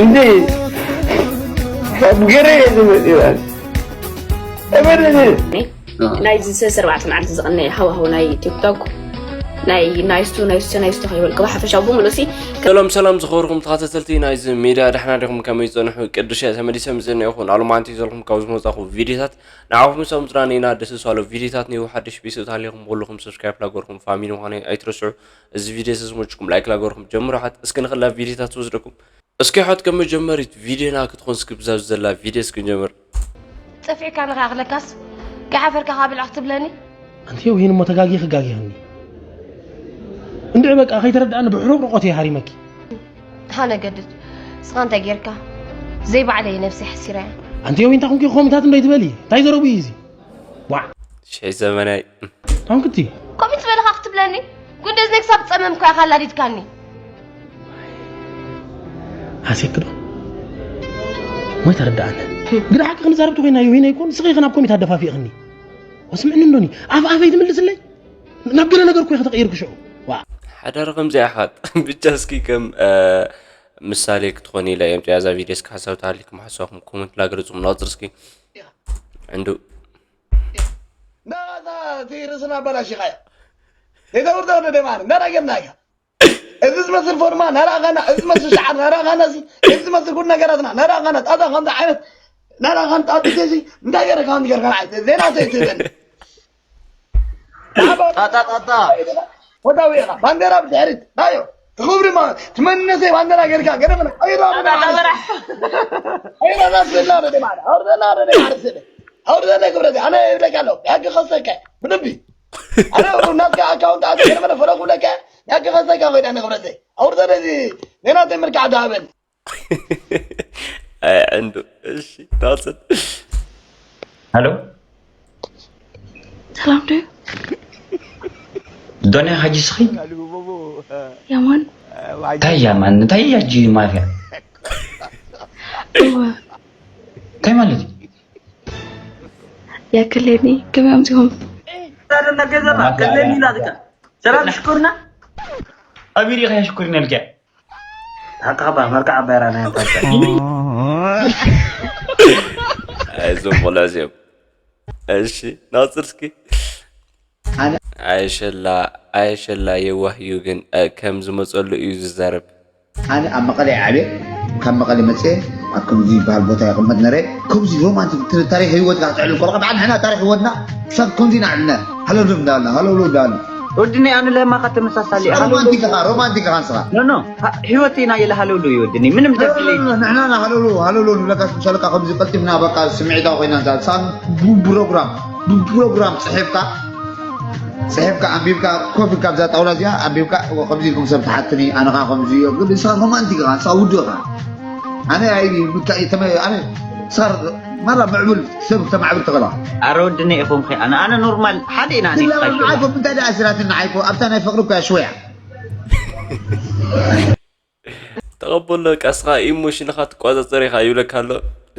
እንዴ፣ ካብ ገሬ እየ ዝመጽእ ይላል። እመነኒ። ናይዚ ሰለስተ ኣርባዕተ መዓልቲ ዝቐነየ ሃዋህው ናይ ቲክቶክ ናይ ናይስቱ ናይስቱ ናይስቱ ከይበልኩ ብሓፈሻ ብምሉእ ሲ ሰላም ሰላም ዝኸበርኩም ተኸታተልቲ ናይዚ ሚድያ፣ ደሕና ዲኹም? ከመይ ዝጸንሑ? ቅዱስ እየ ተመሊሰ ምጽእ እኒኦኹ። ንኣሉማንቲ ዘለኹም ካብ ዝመጻኹ ቪድዮታት ንዓኹም ሰምጽና ኔና ደስ ዝባሉ ቪድዮታት ኒው ሓድሽ ቢስት ሃሊኹም ኩልኹም ሰብስክራይብ ላገርኩም ፋሚሊ ምዃነ ኣይትረስዑ። እዚ ቪድዮ ዝመችኩም ላይክ ላገርኩም ጀምሩ። ሓት እስኪ ንኽላ ቪድዮታት ዝወስደኩም እስኪ ሓት ከም መጀመሪት ቪድዮና ክትኾን እስኪ ብዛ ዘላ ቪድዮ እስኪ ንጀምር። ጸፊዕካ ንኸኣኽለካስ ከይሓፈርካ ካብ ብልዕ ክትብለኒ? ኣንቲ ወይን እሞ ተጋጊ ክጋጊኽኒ እንድዒ በቃ ከይተረዳእኒ ብሕሩቕ ርቆት እየ ሃሪመኪ። ሃነገድድ እስኻ እንታይ ጌርካ? ዘይባዕለይ ነብሰይ ሓሲራያ። ኣንቲ ወይ እንታይ ኮንኪ ኮሚታት እንዶ ይትበሊ? እንታይ ዘረቡ እዩ እዚ? ዋዕ ሽሕ ዘመናይ ታንክቲ ኮሚት ዝበለኻ ክትብለኒ? ጉንደ እዝነይ ክሳብ ጸመምኳ ኢኻ ኣላዲድካኒ። ኣሴክዶ ወይ ተረዳኣኒ። ግዳ ሓቂ ክንዛረብ ተኮይና እዩ ወይነ ይኮን ስኺ ከናብ ኮሚታት ደፋፊእኽኒ። ወስምዕኒ እንዶኒ ኣፍ ኣፈይ ትምልስለይ ናብ ገለ ነገር እኮ ኢኻ ተቀይርክ ሽዑ። ዋ ሓዳር ከምዚ ኣሓት ብቻ እስኪ ከም ምሳሌ ክትኾን ኢለ እዮም ዛ ቪድዮ እስኪ ሓሳብ ተሃሊኩም ሓሳብኩም ኮመንት ላገለጹ ምናጽር እስኪ እንዱ ናዛ እቲ ርእስና ኣበላሺኻዮ። ዘይተውርዶ ወደ ደማር እንዳራገምናዮ። እዚ ዝመስል ፎርማ ናራኻና፣ እዚ ዝመስል ሸዓር ናራኻና፣ እዚ እዚ ዝመስል ኩሉ ነገራትና ናራኻና። ጣጣ ከምዚ ዓይነት ናራኻን ጣጥቴ እዚ እንታይ ገረካ ከምዚ ገርካ ንዓይ ዜና ተይትብለኒ። ጣጣ ጣጣ ወዳዊ ኢኻ ባንዴራ ብድሕሪት ናዮ ትኽብሪ ማ ትመነሰይ ባንዴራ ገርካ ገረመና። ኣይራ ብድሕሪት ኣይራ ናስላ ወደ ደማር ኣውርደና ወደ ደማር ስለ ኣውርደና ክብረተይ ኣነ ይብለካ ኣለኹ ብሕጊ ከሰካ ብልቢ ኣነ ናትካ ኣካውንት ኣተ ገረመና ፈረኩ ብለካ ብሕጊ ከሰካ ኮይዳ ንክብረተይ ኣውርደና እዚ ዜና ተምርካ ዓዲ ሃበኒ። ኣይ ዕንዱ እሺ ናጽል ሃሎ ሰላም ዶ ዶንያ ሓጂ ስኺ ያማን እንታይ ያማን እንታይ ያጂ ማፍያ እወ እንታይ ማለት እዩ ያክለኒ ከመይ ኣምፅኹም ታደና ገዘማ ከለኒ ናትካ ሰላም ሽኩርና ኣቢሪ ኸያ ሽኩርና ልክያ ሓቃባ መልክዓ ባይራ ናይ ኣንታ ኣይዞም ቆልዑ እዚኦም እሺ ናጽር እስኪ ኣይሸላ ኣይሸላ የዋህ እዩ ግን ከም ዝመፀሉ እዩ ዝዛረብ ኣነ ኣብ መቐለ እየ ዓብየ ካብ መቐለ መፅየ ኣብ ከምዚ ዝበሃል ቦታ ይቕመጥ ነረ ከምዚ ሮማንቲክ ታሪክ ህይወትካ ክትዕልል ከለካ በዓል ንሕና ታሪክ ህይወትና ክሳብ ከምዚ ኢና ዕልና ሃለውለው እንዳበልና ሃለውለው እንዳበልና ወድኒ ኣነ ለማኻ ተመሳሳሊ ሮማንቲክ ኢኻ ሮማንቲክ ኢኻ ንስኻ ኖ ኖ ህይወት ኢና የለ ሃለውለው ይወድኒ ምንም ዘፍለይ ንሕና ሃለውለው ሃለውለው ንብለካ ምሳልካ ከምዚ ቀልጢፍና በቃ ስምዒታዊ ኮይና ንሳ ብፕሮግራም ብፕሮግራም ፅሒፍካ ፅሒፍካ ኣንቢብካ ኮፍ ኢልካ ኣብዛ ጣውላ እዚኣ ኣንቢብካ እወ ከምዚ ኢልኩም ሰብ ትሓትኒ ኣነ ከዓ ከምዚ እዮ ግን ንስኻ ሮማንቲክ ኢኻ ንስኻ ውዱእ ኢኻ ኣነ ኣይ ብካ ተመ ኣነ ንስኻ ማራ ምዕቡል ሰብ ክተማዕብል ትኽእላ ኣረ ወድነ ኢኹም ኸ ኣነ ኣነ ኖርማል ሓደ ኢና ትላላ ንዓይኮ እንታይ ደኣ ኣሲራትኒ ንዓይኮ ኣብታ ናይ ፍቅሪ እኮ እያ ሽወያ ተቐበሎ በቃ እስኻ ኢሞሽንኻ ትቆጻጸር ኢኻ ይብለካ ኣሎ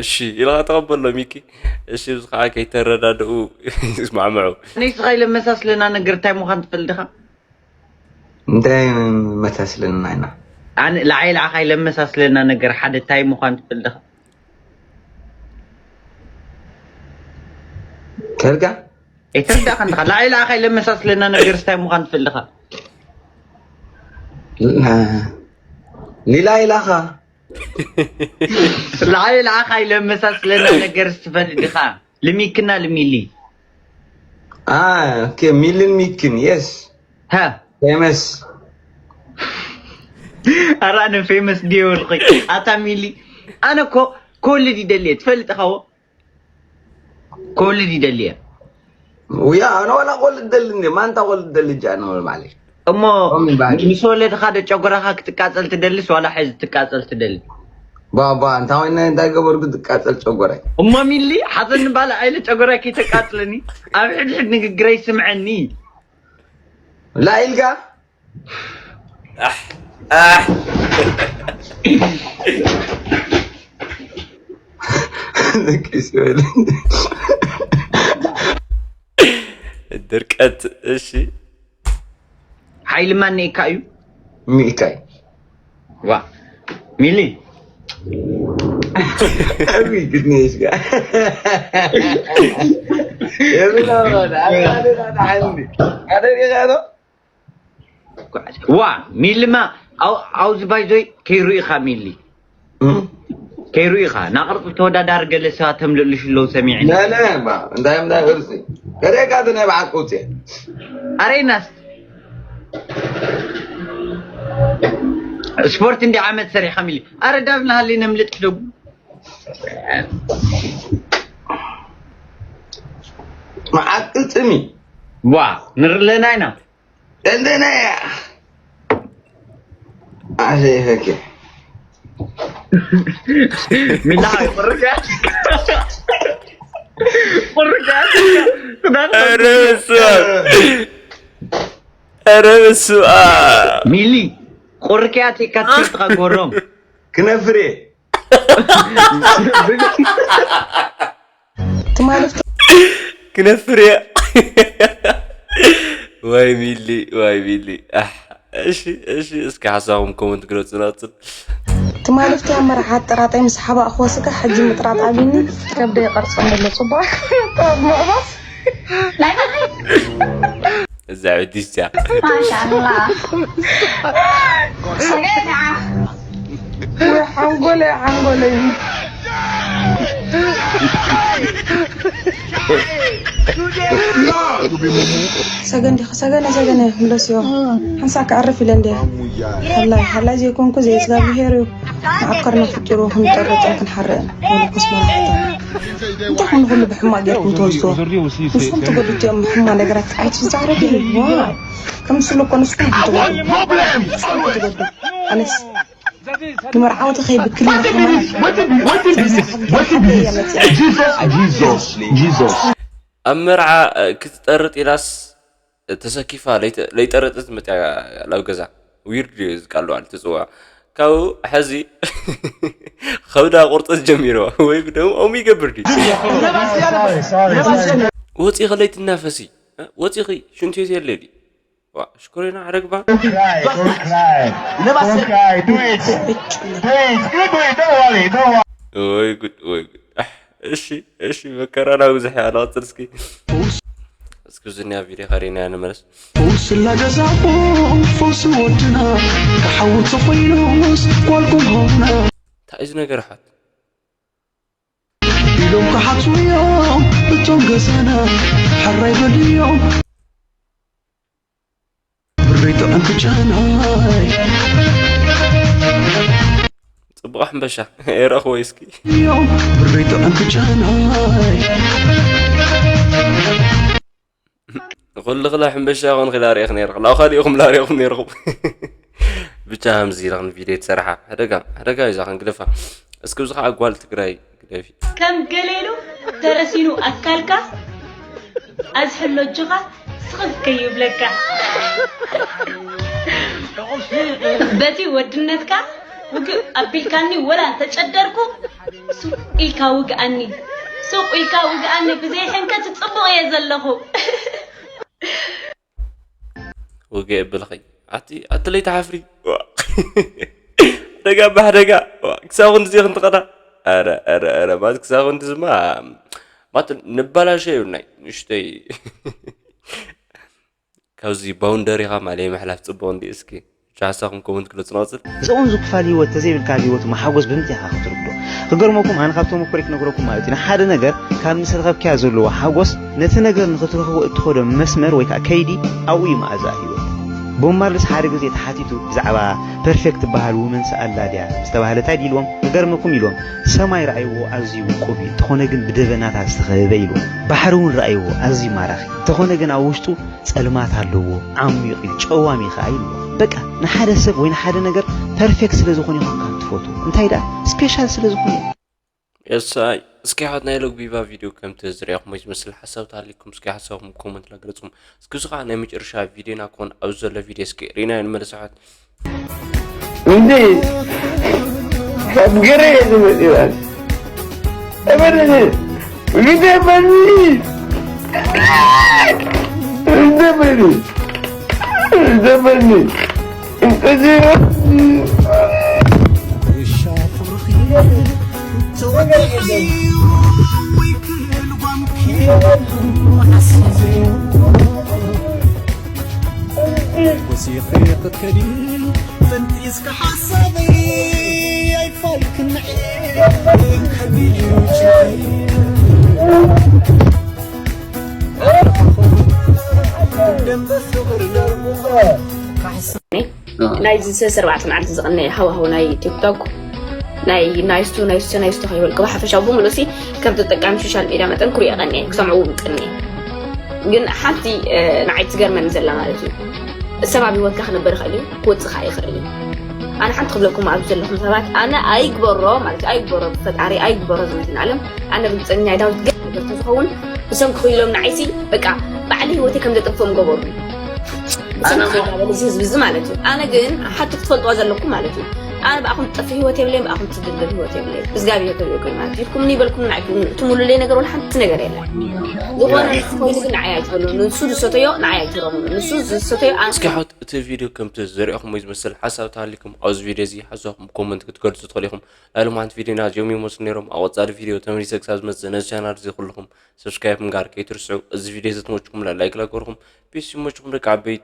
እሺ ኢልኻ ተቐበሎ ሚኪ እሺ እዚ ከዓ ከይተረዳድኡ ይስማዕምዑ ንስኻ ኢለ መሳስለና ነገር እንታይ ምዃን ትፈልጥ ዲኻ እንታይ መሳስለና ኢና ኣነ ለዓይ ለዓኻ ኢለ መሳስለና ነገር ሓደ እንታይ ምዃን ትፈልጥ ዲኻ ከልካ ኣይተረዳእካ እንዲኻ ለዓይ ለዓኻ ኢለ መሳስለና ነገር እንታይ ምዃን ትፈልጥ ዲኻ ሊላ ኢላኻ ለዓይ ለዓኻ ኢለ መሳስለና ነገር ትፈልጥ ዲኻ ልሚክና ልሚሊ ሚልን ሚክን የስ ሃ ፌመስ ኣረ ኣነ ፌመስ ድየ ወልኺ ኣታ ሚሊ ኣነ እኮ ክወልድ ይደሊ እየ ትፈልጥ ኻዎ ክወልድ ይደሊ እየ ውያ ኣነ ዋላ ክወልድ ደሊ እንደ ማንታ ክወልድ ደሊ እጃ ኣነ ወል ባዕለይ እሞ ምስ ወለድኻ ዶ ጨጎራኻ ክትቃጸል ትደልስ ዋላ ሕዚ ትቃጸል ትደሊ ባባ እንታይ ኮይና እንታይ ገበርኩ ትቃጸል ጨጎራይ እሞ ሚሊ ሓዘኒ ባለ ኣይለ ጨጎራይ ከይተቃጽለኒ ኣብ ሕድሕድ ንግግረይ ስምዐኒ ላኢልካ ድርቀት እሺ ሓይሊ ማን ነይካ እዩ ሚእካይ ዋ ሚሊ Abi gitmiş ya. Yemin ederim. Hadi hadi hadi. Hadi hadi. ዋ ሚልማ፣ ኣው- ኣውዚ ባይዞይ ከይሩ ኢኻ ሚሊ፣ ከይሩ ኢኻ ናቕርፂ ተወዳዳሪ ገለ ሰባት ተምልእልሽ ኣለዉ ሰሚዕኒ። ነነ ባ እንታይ እንታይ ቅርፂ ከደካ ናይ በዓል ቁፅየ። ኣረይናስ ስፖርት እንዲ ዓመት ሰሪሖም ኢሉ። ኣረ ዳብ ናሃሊ ነምልጥ ዶ? መዓት ቅልጥሚ ዋ ንርለና ኢና። እንደነ ኣሸይፈኪ ሚላ ይቆርቅ ቆርቅ ኧረ በስመ ኣብ። ኧረ በስመ ኣብ። ሚሊ ቁርቅያት ይካትል ተቀጎሮም ክነፍሬ ትማሊ ክነፍር እያ። ዋይ ሚሊ ዋይ ሚሊ። ኣሕ፣ እሺ እሺ፣ እስኪ ሓሳብኩም ኮመንት ግለጹ ናጽል። ትማሊ ኣብቲ ኣመራሓ ኣጠራጣይ ምስ ሓባእክዎ ስጋ ሕጂ ምጥራጥ ኣብዩኒ። ከብደይ ይቐርጸኒ ኣሎ ጽቡቕ ካብ ምቕባስ እዛ ዕብዲስ እያ። ማሻላ ሰገዳ ወይ ሓንጎለይ ሓንጎለይ ሰገን ዲኻ ሰገነ ሰገነ ምለስዮ ሓንሳእ ክዕርፍ ኢለ እንደ ሃላይ ሃላይ ዘይኮንኩ ዘይ እግዚኣብሄር እዩ ንኣብ ከርና ፍጡሩ ክንጠርጥን ክንሓርዕን ወለኩስ መራሕታ እንታይ ኮኑ ኩሉ ብሕማቅ ጌርኩም ትወስድዎ ንስኹም ትገዱ እቲኦም ሕማ ነገራት ኣይትዛረቡ ዋ ከም ስለ እኮ ንስኹም ትገዱ ኣነስ ንመርዓውቲ ከይብክል Jesus, Jesus. ኣብ መርዓ ክትጠርጥ ኢላስ ተሰኪፋ ለይጠረጠት መፅያ ናብ ገዛ ዊርድ እዩ ዝቃለዋል ትፅዋ ካብኡ ሕዚ ከብዳ ቁርጠት ጀሚርዋ ወይ ደሞ ኦም ይገብር ድዩ ወፂኺ ለይትናፈሲ ወፂኺ ሽንት ቤት የለ ድዩ ሽኮሪና ዓረግባ ወይ ጉድ ወይ ጉድ እሺ እሺ መከራና ብዙሕ እያ ንቐፅል እስኪ እስኪ ዝኒያ ቪድዮ ካሪና ንመለስ ውስላ ገዛኹም ፈውሲ ወድና ክሓውት ኮይኑስ ጓልኩም ሆና እንታይ እዚ ነገር ሓት ኢሎም ክሓቱ እዮም እቶም ገዛና ሕራይ በልዮም ብረይ ጥዕም ክጨናይ ፅቡቕ ሕንበሻ የረኽቦ እስኪ እዮም ብረይ ጥዕም ክጨናይ ኩሉ ክላ ሕንበሻ ይኹን ክላ ርኢኽ ነይርኽ ናብ ካሊእኹም ላርኢኹም ነይርኹም ብቻ ከምዚ ኢልኽን ቪድዮ ትሰርሓ ሕደጋ ሕደጋ እዩ ዛኽን ግደፋ እስኪ ብዚ ከዓ ጓል ትግራይ ግደፊ ከም ገሌሉ ተረሲኑ ኣካልካ ኣዝሕሎ እጆኻ ስኽፍ ከይብለካ በቲ ወድነትካ ውግእ ኣቢልካኒ ወላ እንተጨደርኩ ሱቕ ኢልካ ውግኣኒ ሱቕ ኢልካ ውግኣኒ ብዘይ ሕንከት ጽቡቕ እየ ዘለኹ ውግእ የብልኺ ኣቲ ኣቲ ለይትሓፍሪ ደጋ ባሕደጋ ክሳብ ክንድዚ ክንትቐዳ ረ ረ ረ ማለት ክሳብ ክንድዝማ ማለት ንባላሸ ይብልናይ ንሽተይ ካብዚ ባውንደሪኻ ማለይ ምሕላፍ ፅቡቕ እንዲ እስኪ ሓሳኹም ኮመንት ግለፁ ንቐፅል እዚኦም ዝክፋል ህይወት ተዘይብልካ ኣብ ህይወት ማሓጎስ ብምንታይ ኢኻ ክትርዶ ክገርመኩም ኣነ ካብ ተመኮሪ ክነግረኩም ማለት እዩ ንሓደ ነገር ካብ ምስ ረኸብካያ ዘለዎ ሓጎስ ነቲ ነገር ንክትረኽቦ እትኸዶ መስመር ወይ ከዓ ከይዲ ኣብኡ እዩ መኣዛ ህይወት ቦማርልስ ሓደ ግዜ ተሓቲቱ ብዛዕባ ፐርፌክት ትበሃል ውመንስ ኣላ ድያ ዝተባህለ እንታይ ድዩ ኢልዎም ክገርመኩም ኢልዎም ሰማይ ረኣይዎ ኣዝዩ ውቁብ እዩ እንተኾነ ግን ብደበናታት ዝተኸበበ ኢልዎም ባሕሪ እውን ረኣይዎ ኣዝዩ ማራኺ እንተኾነ ግን ኣብ ውሽጡ ጸልማት ኣለዎ፣ ዓሚቕ እዩ፣ ጨዋም እዩ ኸዓ ኢልዎ። በቃ ንሓደ ሰብ ወይ ንሓደ ነገር ፐርፌክት ስለ ዝኾነ ኢኹም ካብ ትፈትዉ። እንታይ ደኣ ስፔሻል ስለ ዝኾነ እዩ። የሳይ እስኪ ሓት ናይ ሎግ ቪቫ ቪድዮ ከምቲ ዝሪኣኹሞ ዝመስል ሓሳብ ተሃሊኩም እስኪ ሓሳብኩም ኮመንት ላግለጽኩም እስኪ እዚ ከዓ ናይ መጨረሻ ቪድዮና ክኾን ኣብዚ ዘሎ ቪድዮ እስኪ ሪና ንመለስ ሓት እንዴ ካብ ገሬ ዝመጽእ እበደለ ግደፈኒ ግደፈኒ ግደፈኒ እንተዘይበኒ ወሲኺ ክትከዲ ጠንጢስካ ሓሳበይ ኣይፋልክን ንዒ ከቢድ እዩ ጭራይ ደንበ ፍቕሪ ደርብኻ ካሕሳ ናይዚ ሰለስተ ኣርባዕተ መዓልቲ ዝቐነየ ሃዋህው ናይ ቲክቶክ ናይ ናይስቱ ናይስቱ ናይስቱ ከይበልኩ ብሓፈሻዊ ብምሉእ ሲ ከም ተጠቃሚ ሶሻል ሚድያ መጠን ክሪኦ ቀንየ ክሰምዕዎ እውን ቀንየ። ግን ሓንቲ ንዓይ ትገርመኒ ዘላ ማለት እዩ፣ ሰብ ኣብ ሂወትካ ክነበር ይኽእል እዩ፣ ክወፅእ ከዓ ይኽእል እዩ። ኣነ ሓንቲ ክብለኩም ኣብዚ ዘለኹም ሰባት ኣነ ኣይግበሮ ማለት እዩ፣ ኣይግበሮ ብፈጣሪ ኣይግበሮ ዝመትን ዓለም ኣነ ርግፀኛ ዳዊት ገ ነገር ተዝኸውን ብሰንኪ ኮይሎም ንዓይሲ በቃ ባዕሊ ሂወተይ ከም ዘጥፍኦም ገበሩ። ብሰንኪ ኮይና በለ እዚ ህዝቢ እዚ ማለት እዩ። ኣነ ግን ሓንቲ ክትፈልጥዋ ዘለኩም ማለት እዩ። ኣነ ብኣኹም ትጠፍእ ሂወት የብለይ፣ ብኣኹም ትድልደል ሂወት የብለይ። እግዚኣብሔር ተሪኦ ኮይኑ ማለት እዩ። ኢልኩም ይበልኩም ንዓይ ትምሉለይ ነገር ወላ ሓንቲ ነገር የለን። ዝኾነ ንሱ ኮይኑ ግን ንዓይ ኣይትበሉ። ንሱ ዝሰተዮ ንዓይ ኣይትረሙ። ንሱ ዝሰተዮ ኣነ እስኪ ሓወት እቲ ቪድዮ ከምቲ ዝሪእኹም ወይ ዝመስል ሓሳብ ተሃሊኩም ኣብዚ ቪድዮ እዚ ሓሳብኩም ኮመንት ክትገልፁ ትኽእሉ ኢኹም። ናይ ሎማዓንቲ ቪድዮና እዚኦም ይመስሉ ነይሮም። ኣብ ቀፃሊ ቪድዮ ተመሊሰ ክሳብ ዝመፅእ ነዚ ቻናል እዚ ኩልኹም ሰብስክራይብ ምግባር ከይትርስዑ። እዚ ቪድዮ እዚ ተመችኩም ላይክ ላገርኩም ፒስ ይመችኩም ደቂ ዓበይቲ።